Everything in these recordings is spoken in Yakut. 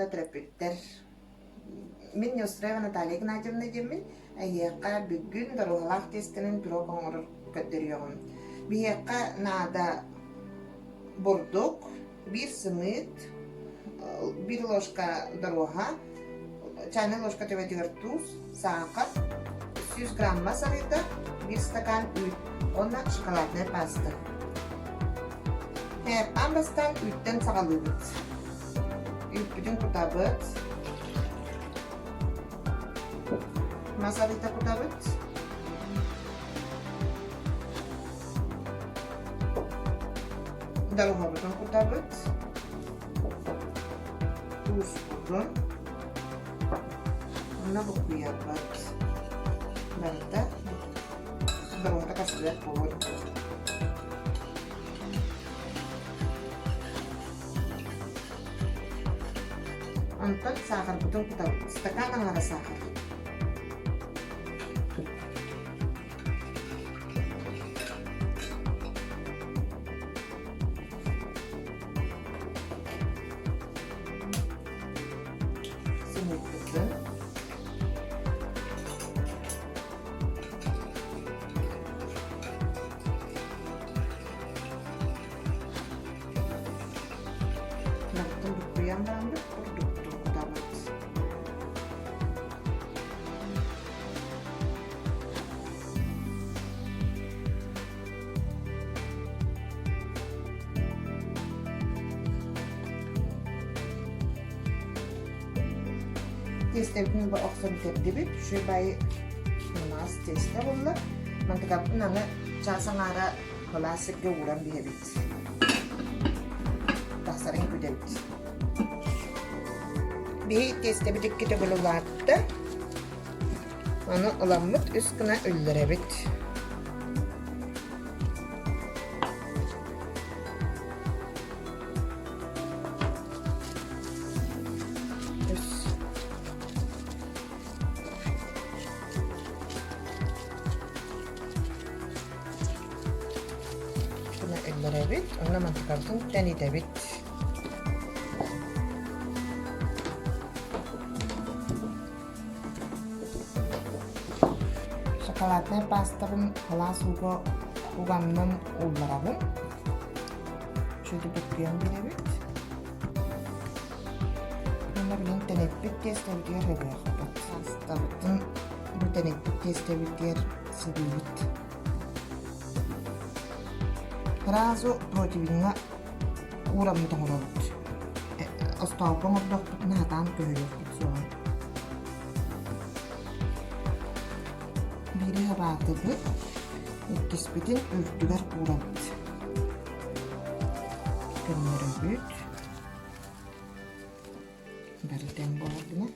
уонна төрөппүттэр! Мин Неустроева Наталья Игнатьевна диэммин, эһиэхэ бүгүн доруоһалаах тиэстэнэн пирог оҥорор көрдөрүөҕүм. Биһиэхэ наада бурдук, биир сымыыт, биир ложка доруоһа, чайнай ложка төбөтүгэр туус, саахар, 100 грамм мас арыыта, биир стакан үүт уонна шоколаднай паста. Аан бастаан үүттэн саҕалыыбыт. Үүппүтүн кутабыт. Мас арыыта кутабыт. Доруобутун кутабыт. Тууспутун. Онно буккуйабыт. Барыта доруоһата кастыат буолуо. Онтон саахарбытын кутабыт. Стакан аҥара саахар. Сымыыппытын Барытын буккуйан бараммыт бурдуктун кутабыт. Тиэстэбитин бу охсон бүтэрдибит. Үчүгэй баайы мунаас тиэстэ буолла. Мантыкабытын аны чаас аҥаара кылаас сиргэ ууран биһэбит. Тахсарын күтэбит. Биһи тиэстэбит икки төгүл улаатта. Аны ыламмыт үс гына үллэрэбит. Үс. Гына үллэрэбит, онно мантыкабытын тэнитэбит. Шоколаднай пастабын халаас ууга уганынан уулларабын. Үчүгэйдик буккуйан биэрэбит. Уонна билигин тэниппит тиэстэбитигэр эбиэхпит. Пастабытын бу тэниппит тиэстэбитигэр сыбыыбыт. Сразу противеҥҥа уураммыт оҥоробут. Остоолго оҥордохпутуна сатаан көһүйүөхпүт суоҕа. Биири хабаатыбыт, иккиспитин үрдүгэр уурабыт. Көннөрөбүт. Бары тэҥ буолар гына.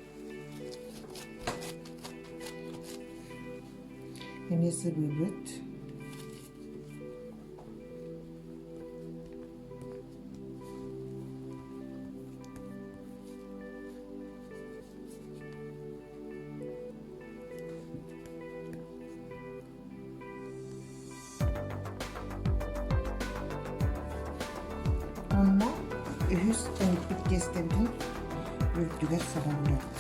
Эмиэ сыбыыбыт. Онно үһүс тэниппит тиэстэбитин үрдүгэр саба уурабыт.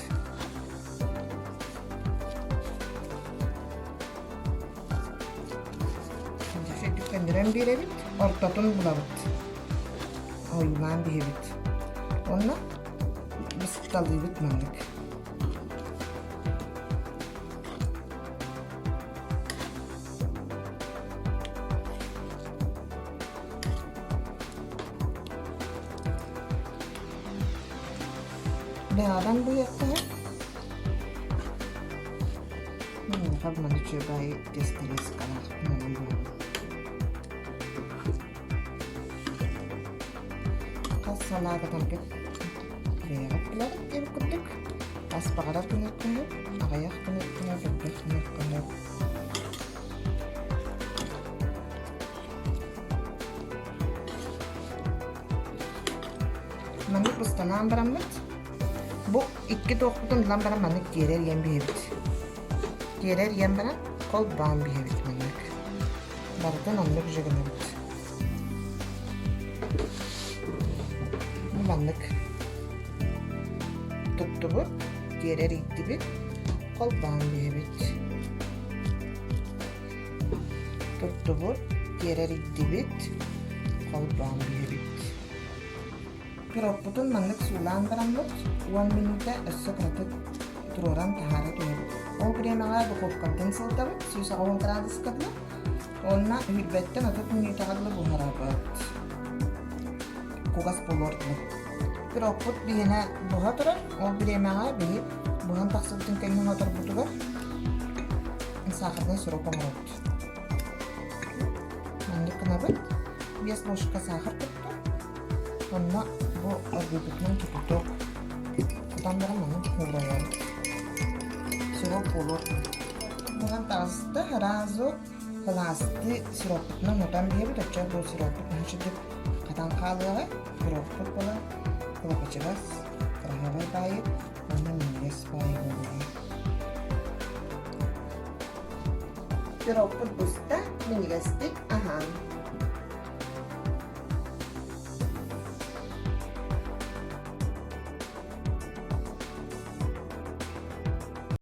Көннөрөн биэрэбит, ортотун булабыт. Ойуулаан биһэбит. Онно бысталыыбыт маннык. Бэҕэҕэн быһыахха Маны үчүгэй тестерескалаах Хас салаабатаргыт бэйэҕит билэҕит диэн курдук ас баҕарар гыныахха аҕыйах гыныахха элбэх гыныахха Маннык бысталаан бараммыт бу икки туохпутун ылан баран маннык тиэрэ эрийэн биһэбит. Тиэрэ эрийэн баран холбоон биһэбит маннык. Барытын оннук же гынабыт. Бу маннык. Туттубут, тиэрэ эрийдибит, холбоон биһэбит. Туттубут, тиэрэ эрийдибит, холбоон биһэбит. Пирогпутун маннык суулаан бараммыт, 10 мүнүүтэ өссө кыратык туруоран таһаара түһэбит. Ол бириэмэҕэ духуопкаттан сылытабыт, 180 градуска дылы. Уонна үүрбэттэн 30 мүнүүтэҕэ дылы буһарабыт. Кугас буолуор дылы. Пирогпут биһиэнэ буһа турар. Ол бириэмэҕэ биһи буһан тахсыбытын кэннэ хоторбутугар сахарнай сироп оҥоробут. Маннык гынабыт. 5 ложка сахар куттум. Онно бу оргуйбутунан кипяток кутан баран маны уурайабыт. Сироп буолуор. Буһан таҕыста сразу Сылаастыы сироппутунан утан биэбит, оччо бу сироппут наһаа хатан хаалыаҕа. Сироппут буолан кылапачыгас, кыраһыабай баайы уонна минньигэс баайы буолуоҕа. Сироппут буста, минньигэстик аһаан.